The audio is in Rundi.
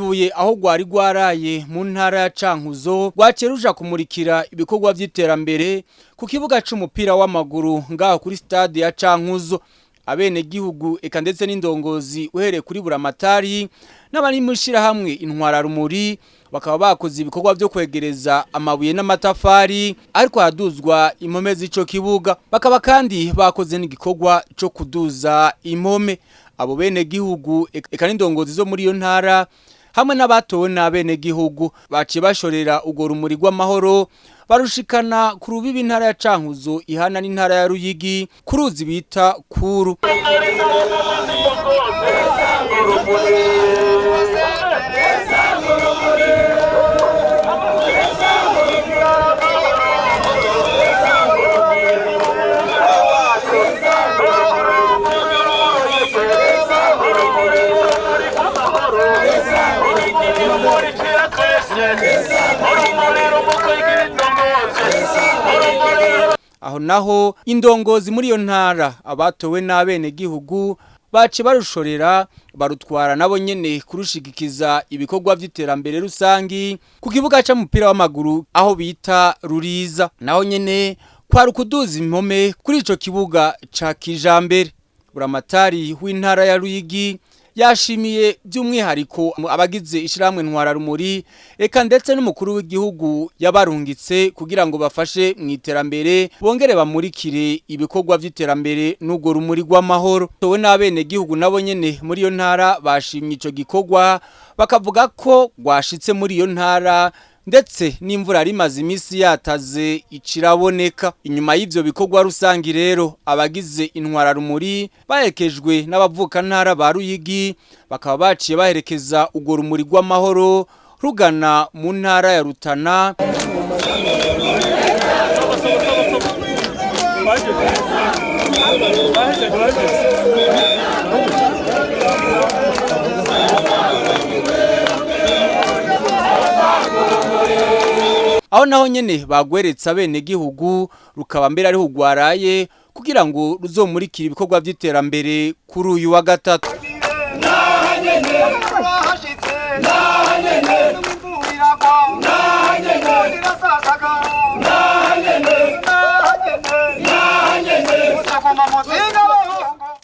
Ruvuye aho rwari rwaraye mu ntara ya Cankuzo, rwaciye ruja kumurikira ibikorwa vy'iterambere ku kibuga c'umupira w'amaguru ngaho kuri stade ya Cankuzo. Abenegihugu eka ndetse n'indongozi uhereye kuri Buramatari n'abari mu ishirahamwe Intwararumuri bakaba bakoze ibikorwa vyo kwegereza amabuye n'amatafari ariko haraduzwa impome z'ico kibuga, bakaba kandi bakoze n'igikorwa co kuduza impome. Abo benegihugu eka n'indongozi zo muri iyo ntara hamwe n'abatowe n'abenegihugu baciye bashorera urwo rumuri rw'amahoro barushikana ku rubibi intara ya Cankuzo ihana n'intara ya Ruyigi ku ruzi bita Kuru. Aho naho indongozi muri iyo ntara abatowe n'abenegihugu baciye barushorera barutwara nabo nyene kurushigikiza ibikorwa vy'iterambere rusangi ku kibuga c'umupira w'amaguru aho bita Ruriza. Naho nyene kwari ukuduza impome kuri ico kibuga ca kijambere. Buramatari w'intara ya Ruyigi yashimiye by'umwihariko abagize ishirahamwe Ntwararumuri eka ndetse n'umukuru w'igihugu yabarungitse kugira ngo bafashe mu iterambere bongere bamurikire ibikorwa vy'iterambere n'urwo rumuri rw'amahoro. Towe n'abenegihugu nabo nyene muri iyo ntara bashimye ico gikorwa, bakavuga ko rwashitse muri iyo ntara ndetse n'imvura rimaze iminsi yataze iciraboneka. Inyuma y'ivyo bikorwa rusangi rero abagize Intwararumuri baherekejwe n'abavukantara ba Ruyigi bakaba baciye baherekeza urwo rumuri rw'amahoro rugana mu ntara ya Rutana. Aho naho nyene bagweretse abenegihugu rukaba mbere ariho rwaraye kugira ngo ruzomurikire ibikorwa vy'iterambere kuri uyu wa gatatu.